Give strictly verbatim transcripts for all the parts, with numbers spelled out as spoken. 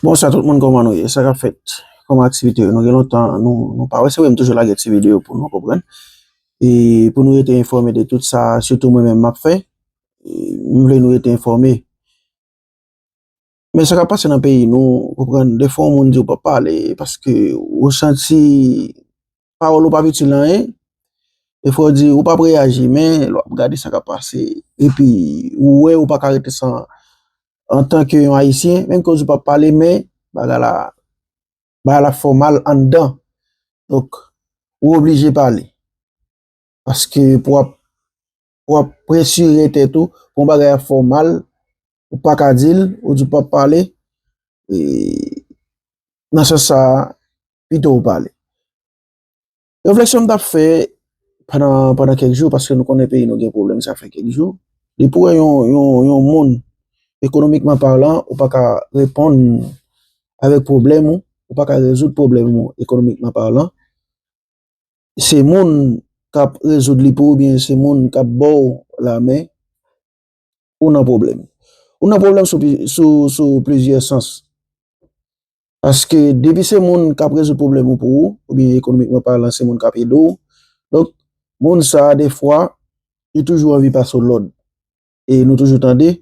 Bonswa tout moun, kòman nou ye? Sa k ap fèt? Kòman aktivite yo? Nou gen lontan, nou, nou pa wè, se vre m toujou lage ti videyo pou nou konprann. E pou nou rete enfòme de tout sa, sitou mwen menm m ap fè. E m vle nou rete enfòme. Men sa k ap pase nan peyi nou, konprann, defwa yon moun di w p ap pale, paske ou santi pawòl ou p ap itil anyen. Defwa w di ou p ap reyaji, men lè w ap gade sa k ap pase, epi ou wè ou pa ka rete san, antanke yon Ayisyen, menm ke w di w p ap pale, men bagay la, bagay la fè w mal anndan. Donk, ou oblije pale. Paske pou w ap, pou w ap presire tèt ou, pou yon bagay ap fè w mal, ou pa ka di l, ou di w p ap pale, e, nan sans sa a, pito w pale. Refleksyon m t ap fè pandan, pandan kèk jou, paske nou konnen peyi nou gen pwoblèm, sa fè kèk jou. Depi w wè yon, yon, yon moun, ekonomikman palan, ou pa ka reponn avèk pwoblèm ou, ou pa ka rezoud pwoblèm ou ekonomikman palan, se moun k ap rezoud li pou ou, oubyen se moun k ap ba w lamen, ou nan pwoblèm. Ou nan pwoblèm sou, pi- sou, sou plizyè sans. Paske depi se moun k ap rezoud pwoblèm ou pou ou, oubyen ekonomikman palan, se moun k ap ede w. Donk, moun sa a, defwa, li toujou anvi pase w lòd. E nou toujou tande,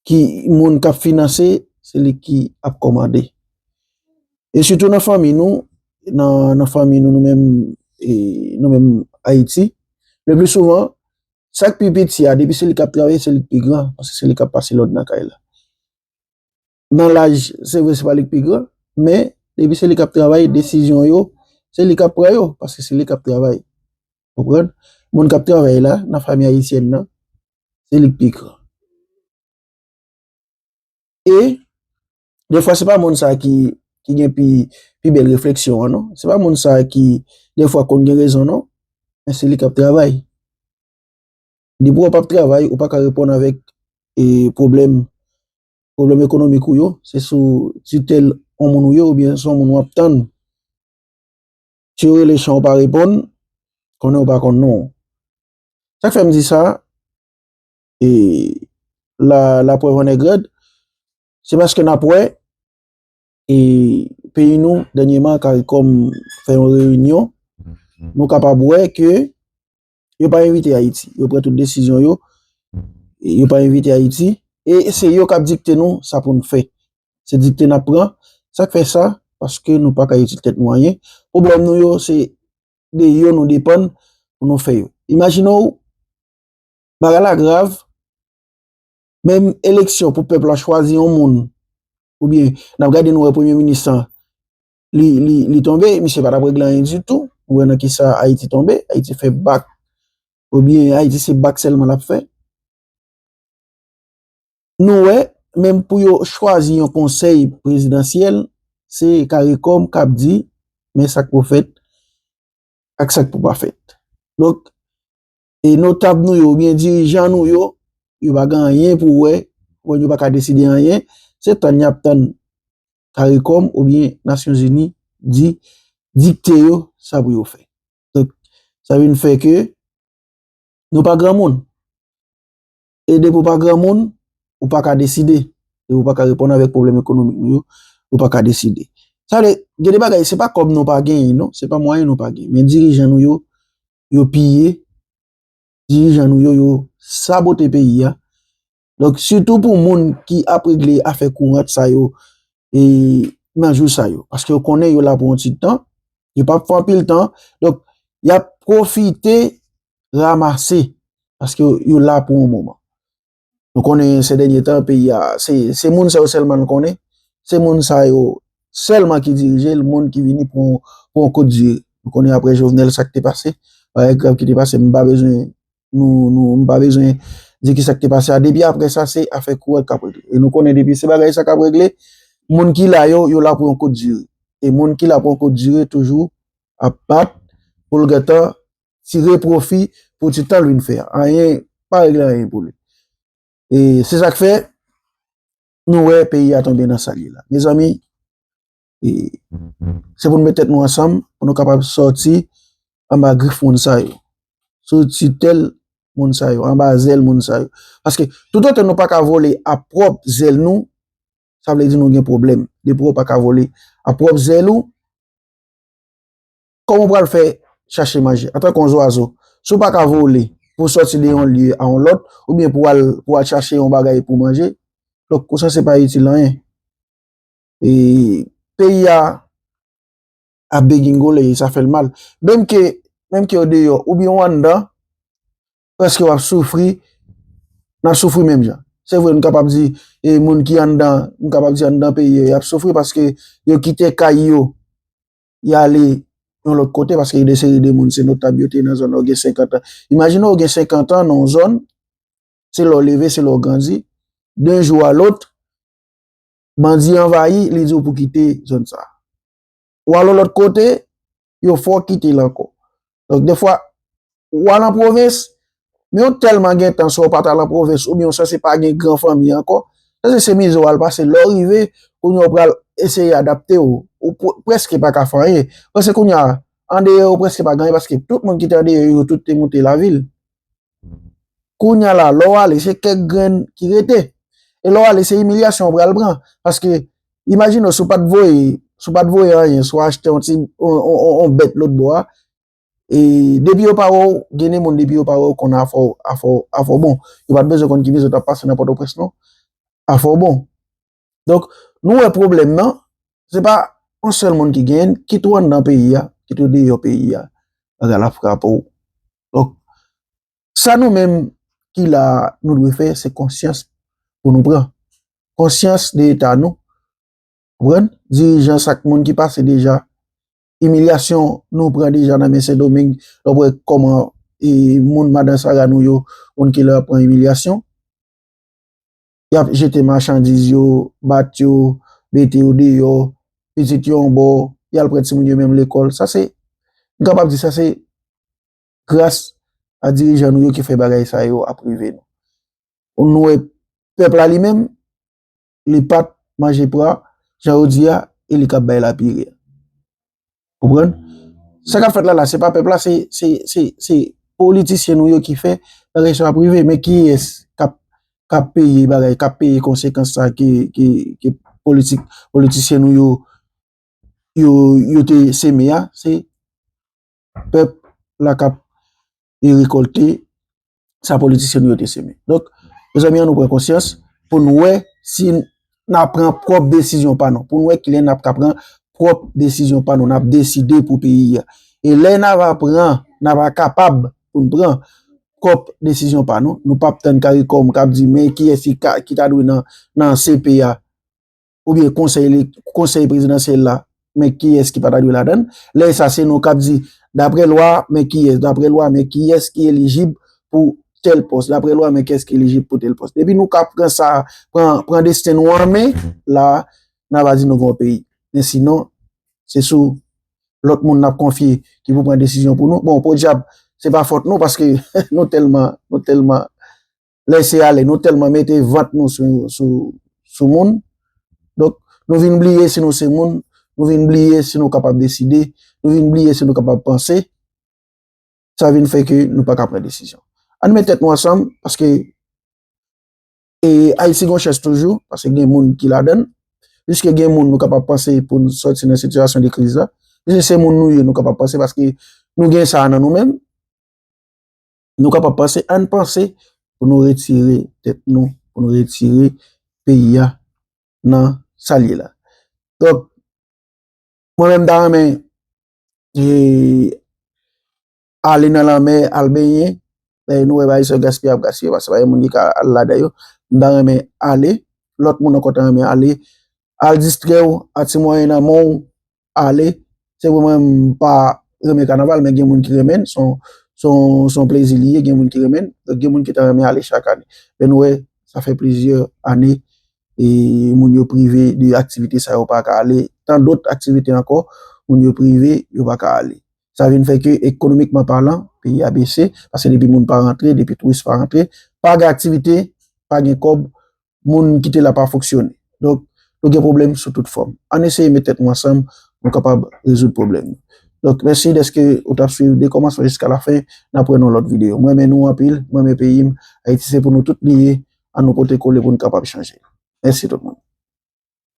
ki moun k ap finanse, se li ki ap kòmande. E sitou nan fanmi nou, nan, nan fanmi nou, nou menm, e, nou menm Ayiti, le pli souvan, sa k pi piti a, depi se li k ap travay, se li k pi gran, paske se li k ap pase lòd nan kay la. Nan laj, se vre, se pa li k pi gran, men depi se li k ap travay, desizyon yo, se li k ap pran yo, paske se li k ap travay. Konprann? Moun k ap travay la, nan fanmi ayisyèn nan, se li k pi gran. E, defwa, se pa moun sa ki, ki gen pi, pi bèl refleksyon an, non. Se pa moun sa ki, defwa, konn gen rezon, non. Men se li k ap travay. Depi w p ap travay, ou pa ka reponn avèk, e, pwoblèm, pwoblèm ekonomik ou yo. Se sou titèl yon moun ou ye, oubyen se yon moun w ap tann. Si yo rele chan, ou pa reponn, konnen ou pa konn non. Sa k fè m di sa, e, la, la preuve en est grande, se paske n ap wè, e, peyi nou, dènyèman, CARICOM fè yon reyinyon, nou kapab wè ke yo pa envite Ayiti. Yo pran tout desizyon yo, e yo pa envite Ayiti, e se yo k ap dikte nou sa pou n fè. Se dikte n ap pran. Sa k fè sa? Paske nou pa ka itil tèt nou anyen. Pwoblèm nou yo, se de yo nou depann pou nou fè yo. Imajine w, bagay la grav, menm eleksyon pou pèp la chwazi yon moun, oubyen n ap gade nou wè premye minis lan, li, li, li tonbe, misye pa t ap regle anyen ditou. Ou wè nan kisa Ayiti tonbe, Ayiti fè bak, oubyen Ayiti se bak sèlman l ap fè. Nou wè, menm pou yo chwazi yon konsèy prezidansyèl, se CARICOM k ap di, men sa k pou fèt ak sa k pou pa fèt. Donk, e notab nou yo, oubyen dirijan nou yo, yo pa gen anyen pou wè, wè yo pa ka deside anyen, se tann y ap tann CARICOM oubyen Nasyonzini di, dikte yo sa pou yo fè. Donk, sa vin fè ke nou pa granmoun. E depi w pa granmoun, ou pa ka deside. E ou pa ka reponn avèk pwoblèm ekonomik nou yo, ou pa ka deside. Sa vle, gen de bagay, se pa kòb nou pa genyen, non, se pa mwayen nou pa genyen. Men dirijan nou yo, yo piye, dirijan nou yo, yo sabote peyi a. Donk, sitou pou moun ki ap regle afè kourant sa yo, e nan jou sa yo. Paske yo konnen yo la pou yon ti tan, yo p ap fè anpil tan. Donk, y ap pwofite ranmase, paske yo, yo la pou yon moman. Nou konnen se dènye tan, peyi a, se, se moun sa yo sèlman n konnen. Se moun sa yo sèlman ki dirije l, moun ki vini pou, pou yon kout dire. Nou konnen apre Jovenel sa k te pase, bagay grav ki te pase, m pa bezwen, nou, nou, m pa bezwen di ki sa k te pase a. Depi apre sa, se afè kourant k ap regle. E nou konnen depi se bagay sa k ap regle, moun ki la yo, yo la pou yon kout dire. E moun ki la pou yon kout dire toujou ap bat pou l gentan tire pwofi pou ti tan l vin fè a. Anyen, pa regle anyen pou li. E se sa k fè, nou wè peyi a tonbe nan sa l ye la. Mezanmi, e, se pou n met tèt nou ansanm, pou nou kapab sòti anba grif moun sa yo. Sou titèl moun sa yo, anba zèl moun sa yo. Paske, toutotan nou pa ka vole a pwòp zèl nou, sa vle di nou gen pwoblèm. Depi w pa ka vole a pwòp zèl ou, kòman w pral fè chache manje? Antanke yon zwazo, si w pa ka vole pou w sòti de yon lye a yon lòt, oubyen pou w al, pou w al chache yon bagay pou w manje, donk ou sanse pa itil anyen. E peyi a ap degingole, e sa fè l mal. Menm ke, menm ke w deyò, oubyen w anndan, prèske w ap soufri, n ap soufri menm jan. Se vre, nou kapab di, e moun ki anndan, nou kapab di anndan peyi yo, y ap soufri paske yo kite kay yo, y ale yon lòt kote, paske gen de seri de moun, se notab yo te nan zòn nan, yo gen senkant an. Imajine w gen senkant an nan yon zòn, se lè w leve, se lè w grandi, de yon jou a lòt, bandi anvayi, li di w pou kite zòn sa. W al yon lòt kote, yo fè w kite l ankò. Donk, defwa, w al an pwovens, men w tèlman gen tan, si w pa t al an pwovens, oubyen w sanse pa gen gran fanmi ankò, sanse se mizè w al pase. Lè w rive, kounye a w pral eseye adapte w. Ou pr-, prèske pa ka fè anyen. Paske kounye a, andeyò, ou prèske pa gen anyen, paske tout moun ki te andeyò, yo tout te moute lavil. Kounye a la, lè w ale, se kèk grenn ki rete. E lè w ale, se imilyasyon w pral pran. Paske, imajine w, si w pa t voye, si w pa t voye anyen, si w achte yon ti, yon, yon, yon, yon bèt lòt bò a, e depi yo pa wè w, gen de moun, depi yo pa wè w, konn afè w, afè w, afè w bon. Yo pa t bezwen konn ki mizè w t ap pase nan Pòtoprens, non. Afè w bon. Donk, nou wè pwoblèm nan, se pa yon sèl moun ki genyen l, kit ou anndan peyi a, kit ou deyò peyi a, bagay la frape w. Donk, sa nou menm ki la a, nou dwe fè, se konsyans pou nou pran. Konsyans de eta nou, konprann? Dirijans ak moun ki pase deja, imilyasyon nou pran deja nan men Sendomeng, lè w wè kòman, e, moun madan Sara nou yo, moun ki la pran imilyasyon, y ap jete machandiz yo, bat yo, mete yo deyò, pitit yo yon bò, y al pran timoun yo menm lekòl. Sa se, m kapab di sa se gras a dirijan nou yo ki fè bagay sa yo ap rive nou. Nou wè pèp la li menm, li pa t manje pwa, jan yo di a, e li k ap bay lapire. Konprann? Sa k ap fèt la la, se pa pèp la, se, se, se, se politisyen nou yo ki fè bagay sa ap rive. Men kiyès k ap, k ap peye bagay, k ap peye konsekans sa ke, ke, ke politik, politisyen nou yo, yo, yo te seme a? Se pèp la k ap, e, rekòlte sa politisyen nou yo te seme. Donk, mezanmi, ann nou pran konsyans pou n wè si n ap pran pwòp desizyon pa nou, pou n wè kilè n ap ka pran pwòp desizyon pa nou, n ap deside pou peyi a. E lè n ava pran, n ava kapab pou n pran pwòp desizyon pa nou, nou p ap tann CARICOM k ap di, men kiyès ki ka, ki ta dwe nan, nan C P a, oubyen konsèy, konsèy prezidansyèl la, men kiyès ki pa ta dwe ladan l. Lè sa, se nou k ap di, daprè lwa, men kiyès, daprè lwa, men kiyès ki elijib pou tèl pòs, daprè lwa, men kiyès ki elijib pou tèl pòs. Depi nou ka pran sa, pran, pran desten nou an men, la, n a va di nou gen yon peyi. Men sinon, se sou lòt moun n ap konfye ki pou pran desizyon pou nou. Bon, podyab, se pa fòt nou, paske nou tèlman, nou tèlman lèse ale, nou tèlman mete vant nou sou, sou, sou moun. Donk, nou vin bliye si nou se moun, nou vin bliye si nou kapab deside, nou vin bliye si nou kapab panse. Sa vin fè ke nou pa ka pran desizyon. Ann met tèt nou ansanm, paske, e, Ayiti gon chans toujou, paske gen moun ki ladan l. Piske gen moun, nou kapab panse pou n sòti nan sitiyasyon de kriz la. Piske se moun nou ye, nou kapab panse, paske nou gen sa nan nou menm. Nou kapab panse, ann panse pou nou retire tèt nou, pou nou retire peyi a nan sa l ye la. Donk, mwen menm, m ta renmen, e, ale nan lanmè, al benyen. Dayè, nou wè bagay sa yo gaspiye, ap gaspiye, paske pa gen moun ki ka al ladan yo. M ta renmen ale, lòt moun ankò ta renmen ale. Al distrè w, a ti mwayen nan men w, ale. Se vre, mwen, m pa renmen kanaval, men gen moun ki renmen l, se yon, se yon, se yon plezi li ye, gen moun ki renmen l. Donk, gen moun ki ta renmen ale chak ane. Men nou wè, sa fè plizyè ane, e moun yo prive de aktivite sa yo pa ka ale. Tan dòt aktivite ankò, moun yo prive, yo pa ka ale. Sa vin fè ke ekonomikman palan, peyi a bese, paske depi moun pa rantre, depi touris pa rantre, pa gen aktivite, pa gen kòb, moun ki te la pa fonksyone. Donk, nou gen pwoblèm sou tout fòm. Ann eseye met tèt nou ansanm, nou kapab rezoud pwoblèm yo. Donk, mèsi dèske ou t ap swiv de kòmansman jiska lafen. N ap wè nan lòt videyo. Mwen renmen nou anpil, mwen renmen peyi m. Ayiti se pou nou tout li ye. Ann nou pote kole pou n kapab chanje. Mèsi tout moun.